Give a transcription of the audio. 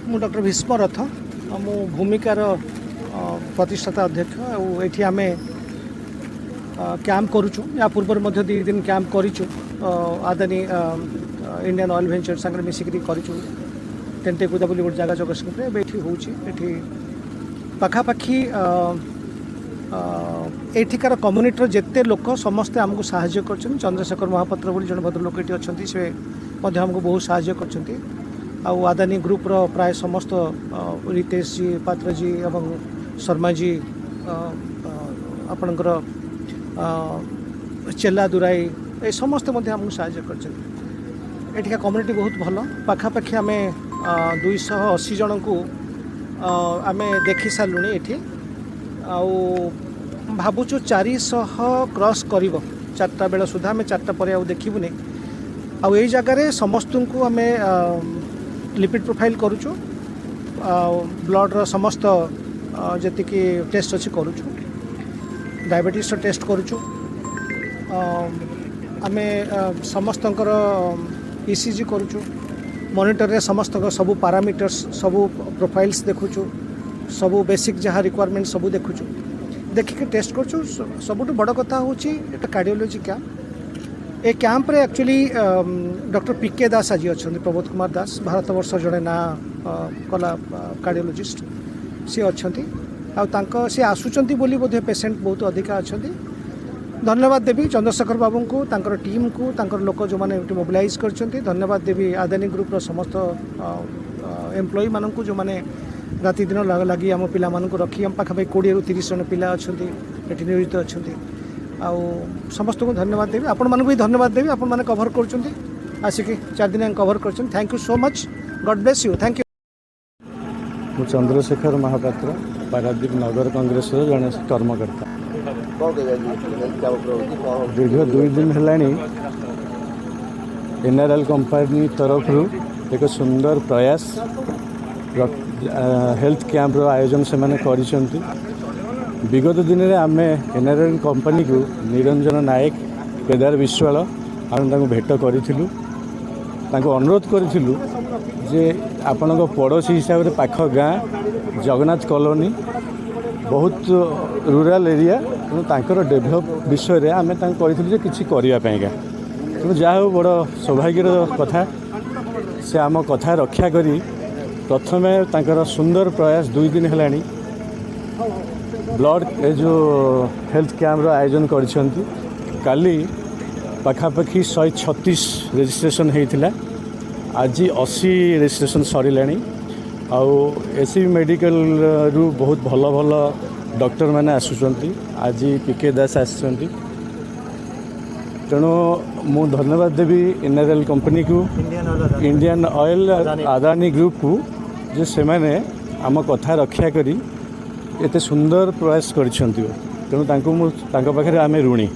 ମୁଁ ଡକ୍ଟର ଭୀଷ୍ମ ରଥ ଆଉ ମୁଁ ଭୂମିକାର ପ୍ରତିଷ୍ଠାତା ଅଧ୍ୟକ୍ଷ। ଆଉ ଏଠି ଆମେ କ୍ୟାମ୍ପ କରୁଛୁ। ୟା ପୂର୍ବରୁ ମଧ୍ୟ 2 ଦିନ କ୍ୟାମ୍ପ କରିଛୁ। ଆଦାନୀ ଇଣ୍ଡିଆନ୍ ଅଏଲ୍ ଭେଞ୍ଚର ସାଙ୍ଗରେ ମିଶିକିରି କରିଛୁ, ଟେଣ୍ଟେକୁଦା ବୋଲି ଗୋଟେ ଜାଗା ଜଗତସିଂହପୁରରେ। ଏବେ ଏଠି ହେଉଛି। ଏଠି ପାଖାପାଖି ଏଠିକାର କମ୍ୟୁନିଟିର ଯେତେ ଲୋକ, ସମସ୍ତେ ଆମକୁ ସାହାଯ୍ୟ କରିଛନ୍ତି। ଚନ୍ଦ୍ରଶେଖର ମହାପାତ୍ର ବୋଲି ଜଣେ ଭଦ୍ରଲୋକ ଏଠି ଅଛନ୍ତି, ସେ ମଧ୍ୟ ଆମକୁ ବହୁତ ସାହାଯ୍ୟ କରିଛନ୍ତି। ଆଉ ଆଦାନୀ ଗ୍ରୁପ୍ର ପ୍ରାୟ ସମସ୍ତ ରିତେଶ ଜି, ପାତ୍ରଜୀ ଏବଂ ଶର୍ମାଜୀ, ଆପଣଙ୍କର ଚେଲା ଦୁରାଇ, ଏ ସମସ୍ତେ ମଧ୍ୟ ଆମକୁ ସାହାଯ୍ୟ କରିଛନ୍ତି। ଏଠିକା କମ୍ୟୁନିଟି ବହୁତ ଭଲ। ପାଖାପାଖି ଆମେ 280 ଜଣଙ୍କୁ ଆମେ ଦେଖି ସାରିଲୁଣି ଏଠି। ଆଉ ଭାବୁଛୁ 400 କ୍ରସ୍ କରିବ 4ଟା ବେଳ ସୁଦ୍ଧା। ଆମେ 4ଟା ପରେ ଆଉ ଦେଖିବୁନି। ଆଉ ଏଇ ଜାଗାରେ ସମସ୍ତଙ୍କୁ ଆମେ ଲିପିଡ଼ ପ୍ରୋଫାଇଲ୍ କରୁଛୁ ଆଉ ବ୍ଲଡ଼ର ସମସ୍ତ ଯେତିକି ଟେଷ୍ଟ ଅଛି କରୁଛୁ, ଡାଇବେଟିସ୍ର ଟେଷ୍ଟ କରୁଛୁ। ଆମେ ସମସ୍ତଙ୍କର ଇସିଜି କରୁଛୁ। ମନିଟରରେ ସମସ୍ତଙ୍କ ସବୁ ପାରାମିଟର୍ସ, ସବୁ ପ୍ରୋଫାଇଲ୍ସ ଦେଖୁଛୁ। ସବୁ ବେସିକ୍ ଯାହା ରିକ୍ୱାରମେଣ୍ଟ ସବୁ ଦେଖୁଛୁ, ଦେଖିକି ଟେଷ୍ଟ କରୁଛୁ। ସବୁଠୁ ବଡ଼ କଥା ହେଉଛି ଏଇଟା କାର୍ଡ଼ିଓଲୋଜି କ୍ୟାମ୍ପ। ଏ କ୍ୟାମ୍ପରେ actually doctor P K Das ଆଜି ଅଛନ୍ତି, ପ୍ରବୋଧ କୁମାର ଦାସ, ଭାରତବର୍ଷ ଜଣେ ନାଁ କଲା କାର୍ଡ଼ିଓଲୋଜିଷ୍ଟ, ସିଏ ଅଛନ୍ତି। ଆଉ ତାଙ୍କ ସେ ଆସୁଛନ୍ତି ବୋଲି ବୋଧେ ପେସେଣ୍ଟ ବହୁତ ଅଧିକା ଅଛନ୍ତି। ଧନ୍ୟବାଦ ଦେବି ଚନ୍ଦ୍ରଶେଖର ବାବୁଙ୍କୁ, ତାଙ୍କର ଟିମ୍କୁ, ତାଙ୍କର ଲୋକ ଯେଉଁମାନେ ଏଠି ମୋବିଲାଇଜ୍ କରିଛନ୍ତି। ଧନ୍ୟବାଦ ଦେବି ଆଦାନୀ ଗ୍ରୁପ୍ର ସମସ୍ତ ଏମ୍ପ୍ଲୟିମାନଙ୍କୁ, ଯେଉଁମାନେ ରାତି ଦିନ ଲାଗି ଆମ ପିଲାମାନଙ୍କୁ ରଖି, ଆମ ପାଖାପାଖି 20ରୁ 30 ଜଣ ପିଲା ଅଛନ୍ତି ଏଠି ନିୟୋଜିତ ଅଛନ୍ତି। ଆଉ ସମସ୍ତଙ୍କୁ ଧନ୍ୟବାଦ ଦେବି। ଆପଣମାନଙ୍କୁ ବି ଧନ୍ୟବାଦ ଦେବି। ଆପଣମାନେ କଭର୍ କରୁଛନ୍ତି, ଆସିକି 4 ଦିନ କଭର୍ କରିଛନ୍ତି। Thank you so much. God bless you. Thank you. ମୁଁ ଚନ୍ଦ୍ରଶେଖର ମହାପାତ୍ର, ପାରାଦୀପ ନଗର କଂଗ୍ରେସର ଜଣେ କର୍ମକର୍ତ୍ତା। କ'ଣ କହିବେ, ଆଜି ହେଲ୍ଥ କ୍ୟାମ୍ପ ରହୁଛି, କ'ଣ? ଦୀର୍ଘ 2 ଦିନ ହେଲାଣି ଏନ୍ଆର୍ଏଲ୍ କମ୍ପାନୀ ତରଫରୁ ଏକ ସୁନ୍ଦର ପ୍ରୟାସ, ହେଲ୍ଥ କ୍ୟାମ୍ପର ଆୟୋଜନ ସେମାନେ କରିଛନ୍ତି। ବିଗତ ଦିନରେ ଆମେ ଏନ୍ଆର୍ଏଲ୍ କମ୍ପାନୀକୁ, ନିରଞ୍ଜନ ନାୟକ, କେଦାର ବିଶ୍ୱାଳ, ଆମେ ତାଙ୍କୁ ଭେଟ କରିଥିଲୁ। ତାଙ୍କୁ ଅନୁରୋଧ କରିଥିଲୁ ଯେ ଆପଣଙ୍କ ପଡ଼ୋଶୀ ହିସାବରେ ପାଖ ଗାଁ ଜଗନ୍ନାଥ କଲୋନୀ ବହୁତ ରୁରାଲ୍ ଏରିଆ, ତେଣୁ ତାଙ୍କର ଡେଭଲପ୍ ବିଷୟରେ ଆମେ ତାଙ୍କୁ କହିଥିଲୁ ଯେ କିଛି କରିବା ପାଇଁକା। ତେଣୁ ଯାହା ହେଉ, ବଡ଼ ସୌଭାଗ୍ୟର କଥା, ସେ ଆମ କଥା ରକ୍ଷା କରି ପ୍ରଥମେ ତାଙ୍କର ସୁନ୍ଦର ପ୍ରୟାସ 2 ଦିନ ହେଲାଣି ବ୍ଲଡ଼ ଏ ଯେଉଁ ହେଲ୍ଥ କ୍ୟାମ୍ପର ଆୟୋଜନ କରିଛନ୍ତି। କାଲି ପାଖାପାଖି 136 ରେଜିଷ୍ଟ୍ରେସନ୍ ହେଇଥିଲା। ଆଜି 80 ରେଜିଷ୍ଟ୍ରେସନ୍ ସରିଲାଣି। ଆଉ ଏସ୍ ସି ବି ମେଡ଼ିକାଲରୁ ବହୁତ ଭଲ ଭଲ ଡକ୍ଟରମାନେ ଆସୁଛନ୍ତି। ଆଜି ପି କେ ଦାସ ଆସିଛନ୍ତି। ତେଣୁ ମୁଁ ଧନ୍ୟବାଦ ଦେବି ଏନ୍ଆର୍ଏଲ୍ କମ୍ପାନୀକୁ, ଇଣ୍ଡିଆନ୍ ଅଏଲ୍, ଆଦାନୀ ଗ୍ରୁପକୁ ଯେ ସେମାନେ ଆମ କଥା ରକ୍ଷା କରି ଏତେ ସୁନ୍ଦର ପ୍ରୟାସ କରିଛନ୍ତି। ତେଣୁ ତାଙ୍କୁ ମୁଁ, ତାଙ୍କ ପାଖରେ ଆମେ ଋଣୀ।